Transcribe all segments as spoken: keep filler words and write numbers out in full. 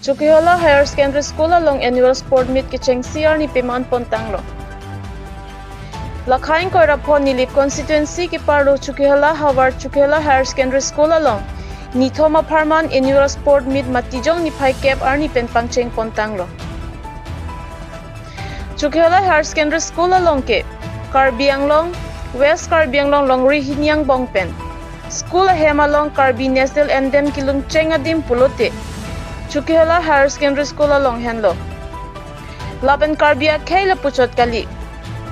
Chokihola Higher Secondary School along annual sport meet kechengsi arni pima-an pontanglo. Lakhain koiraphon Nilip constituency keparlo Chokihola havar Chokihola Higher Secondary School along nithom apharman annual sport meet Matijong niphai kep arni pen pangcheng pontanglo. Chokihola Higher Secondary School along ke Karbi Anglong, West Karbi Anglong longri hini angbong pen school ahem along Karbi National Anthem kelungcheng adim pulote Chokihola Higher Secondary School along henlo. Lapen Karbi akhei lapuchot kali,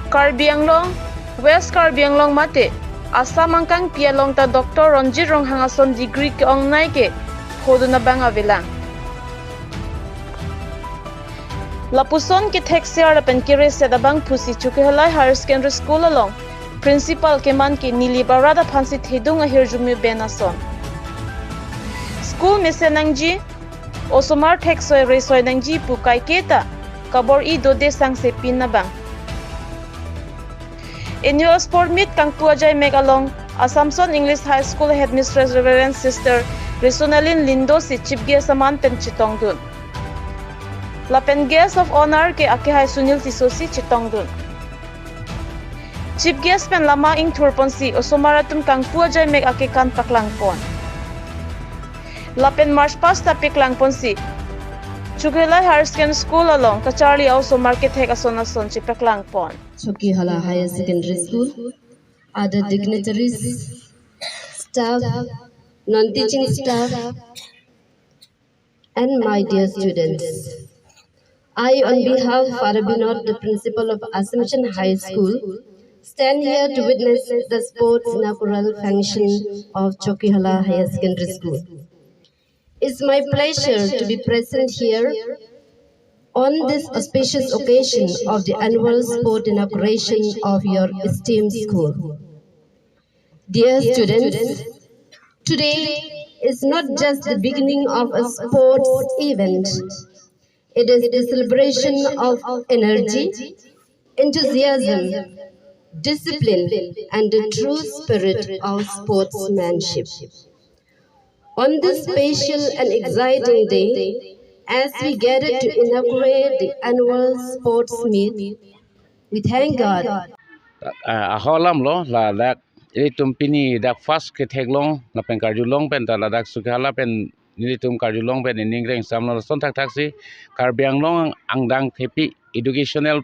Karbi Anglong, West Karbi Anglong mate Assam angkangpi along ta Doctor Ronjit Ronghang ason degree ke-ongnei ke phodun abang avelang. Lapuson kethek ser lapen kere set abang pusi Chokihola Higher Secondary School along principal keman ke Nilip arat aphansi thedung ahirjume ben ason. School mesen nangji, osomar theksoi resoi nangji pu kaiketa kabor-i dode sangse pin abang. Annual sport meet kangpu ajai mek along Assumption English High School Headmistress Reverend Sister Risonalin Lindo si chief guest aman pen chetongdun. Lapen guest of honor ke akehai Sunil Tisso si chetongdun. Chief guest pen lama ingthurponsi osomar atum kangpu ajai mek akekan paklangpon. Lapen march past ta peklangponsi Chokihola Higher Secondary School along kacharli a-osomar kethek ason ason chepaklangpon. Chokihola Higher Secondary School, other dignitaries, staff, non-teaching staff, and my dear students. I, on behalf of Father Binod, the principal of Assumption High School, stand here to witness the sports inaugural function of Chokihola Higher Secondary School. It's my pleasure to be present here on this auspicious occasion of the annual sport inauguration of your esteemed school. Dear students, today is not just the beginning of a sports event. It is the celebration of energy, enthusiasm, discipline, and the true spirit of sportsmanship. On this special and exciting day, as we gather to inaugurate the annual sports meet, we thank God. Ah, ahok alam lo, ladak ilitum pini dak first ketheklong lapen karjulong pen ta ladak Chokihola pen nelitum karjulong pen ining reng samlo, lason thakthak si Karbi Anglong angdang thepi educational,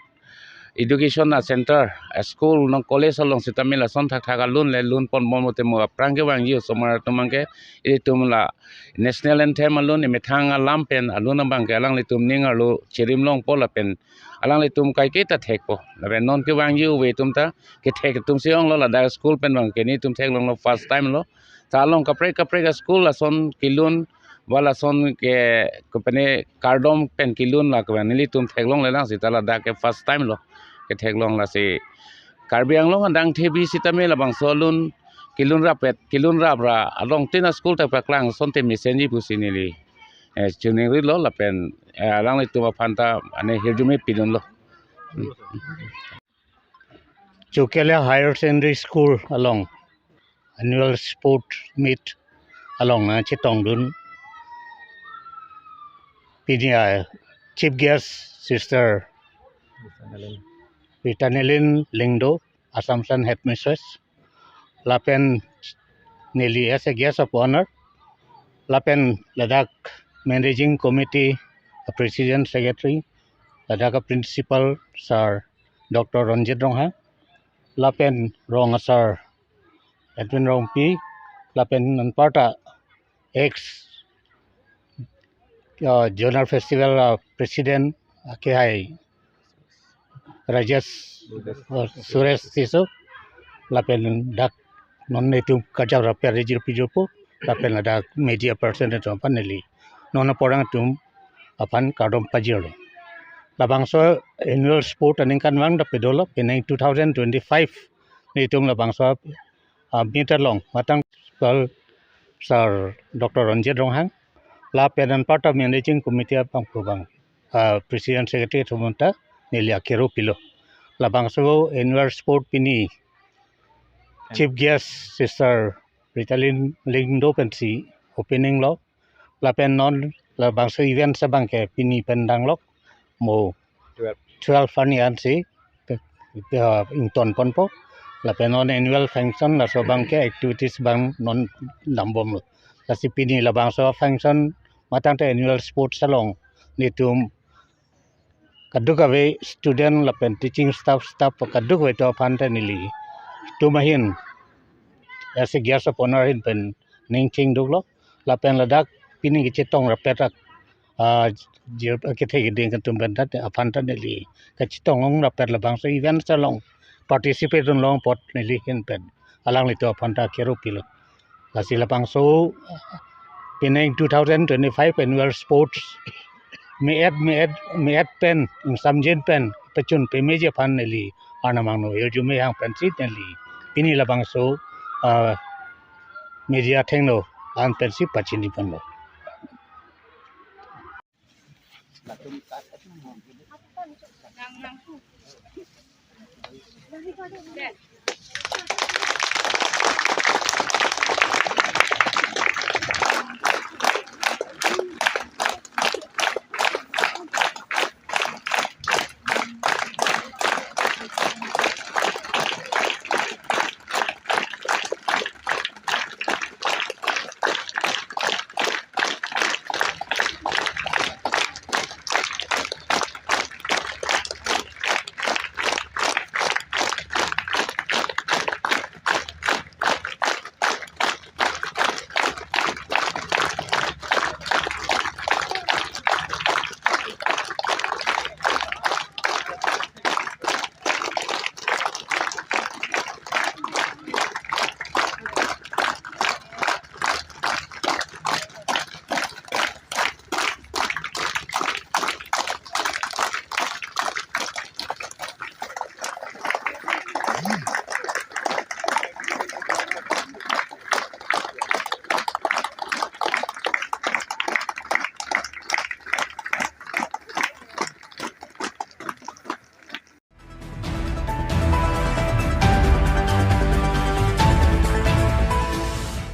education a center, a school non college along sitame lason thakthak alun le lunpon bon mote mo aphrang kevangji osomar atum abangke ilitum la national anthem alun, imethang alam pen alun abangke alanglitum ning arlo cherim longpo lapen alanglitum kaiketa thekpo. Lapen non kevangji ove atum ta kethek atum si onglo, ladak school pen abangke nelitum theklonglo first time lo. Ta along kaprek kaprek a school lason kelun, ba lason ke kopine kardom pen kelun la kevang nelitum theklongle lang seta ladak ke first time lo ketheklong, lasi Karbi Anglong adang thepi sitame labangso alun kelun rapet, kelun rapra along tin a school ta paklang asonte mesenji pusi neli, eh, choningri lo lapen, eh, alanglitum aphan ta ane hirjume pidunlo. Chokihola Higher Secondary School along annual sport meet along nangchetongdun pini a chief guest Sister Ritanilin Lingdo, Assumption Headmistress, lapen neli as a guest of honor, lapen ladak managing committee, a president, secretary, ladak a principal Sir Doctor Ronjit Ronghang, lapen rong a Sir Edwin Rongpi, lapen anparta ex, uh, Zonal Festival, uh, president, uh, akehai Rajesh, uh, Suresh Tisso, lapen dak non nelitum kachar raper rijir pijirpo, lapen ladak media person atum aphan neli non apor atum aphan kardom pajirlo. Labangso annual sport aningkanvang ta pedolo, pining two thousand twenty-five nelitum labangso, ah, meet along matang principal Sir Doctor Ronjit Ronghang, lapen anparta managing committee abangphu abang, ah, president secretary atum ta neli akero pilo. Labangso annual sport pini chief guest Sister Ritalin Lingdo pensi opening lo, lapen non labangso events abangke pini pen danglok mo twelve. Twelve arni ansi, eh, ingtonponpo. Lapen non annual function laso abangke activities abang non dambomlo. Lasi pini labangso function matangte annual sports along netum kadokave student lapen teaching staff, staff kadokave atum aphanta neli itum ahin, as a guest of honor ahin pen ning chingduklo. Lapen ladak pini kachetong rapet ak, ah, jir kethe keding atum pen ta aphanta neli kachetong ong rapet labangso events along participate dunlong apot neli ahin pen alanglitum aphanta kero pilo. Lasi labangso, ah, pining two thousand twenty-five annual sports me-et, me-et, me-et pen, ingsamjin pen pachun pemeji aphan neli Arnam angno hirjume hang pensi neli pini labangso, ah, media athengno an pensi pachiniponlo.